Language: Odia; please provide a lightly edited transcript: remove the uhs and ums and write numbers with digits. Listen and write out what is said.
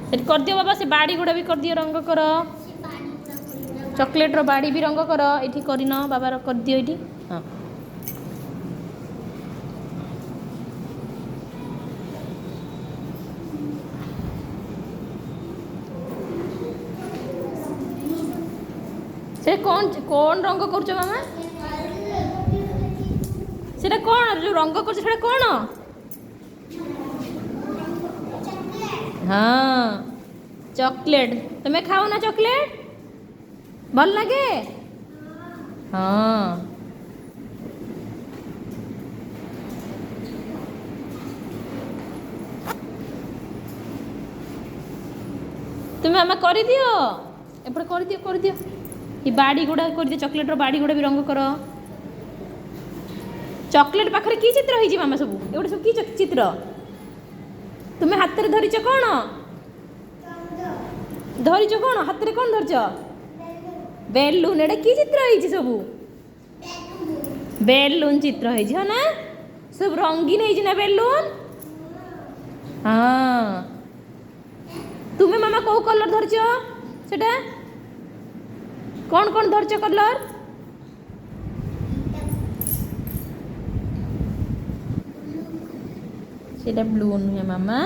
ସେଠି କରିଦିଅ ବାବା, ସେ ବାଡ଼ି ଗୁଡ଼ା ବି କରିଦିଅ, ରଙ୍ଗ କର। ଚକୋଲେଟ୍ର ବାଡ଼ି ବି ରଙ୍ଗ କର। ଏଇଠି କରିନ ବାବାର, କରିଦିଅ ଏଇଠି। ହଁ, ସେ କ'ଣ କ'ଣ ରଙ୍ଗ କରୁଛ ମାମା? ସେଟା କ'ଣ ଯୋଉ ରଙ୍ଗ କରୁଛ, ସେଟା କ'ଣ? ହଁ, ଚକୋଲେଟ୍। ତମେ ଖାଅ ନା ଚକୋଲେଟ୍? ଭଲ ଲାଗେ? ହଁ। ତୁମେ ମାମା କରିଦିଅ, ଏପଟେ କରିଦିଅ, କରିଦିଅ। ଏ ବାଡ଼ି ଗୁଡ଼ା କରିଦିଅ, ଚକୋଲେଟ୍ର ବାଡ଼ି ଗୁଡ଼ା ବି ରଙ୍ଗ କର। ଚକୋଲେଟ୍ ପାଖରେ କି ଚିତ୍ର ହେଇଛି ମାମା ସବୁ? ଏଗୁଡ଼ା ସବୁ କି ଚିତ୍ର? ତୁମେ ହାତରେ ଧରିଛ କ'ଣ? ଧରିଛ କ'ଣ ହାତରେ? କ'ଣ ଧରିଛ? ବେଲୁନ୍। ଏଇଟା କି ଚିତ୍ର ହେଇଛି ସବୁ? ବେଲୁନ୍ ଚିତ୍ର ହେଇଛି, ହଁ ନା? ସବୁ ରଙ୍ଗୀନ ହେଇଛି ନା ବେଲୁନ୍? ହଁ। ତୁମେ ମାମା କୋଉ କଲର୍ ଧରିଛ ସେଟା? କ'ଣ କ'ଣ ଧରିଛ କଲର୍? ସେଇଟା ବ୍ଲୁ ନୁହେଁ ମାମା।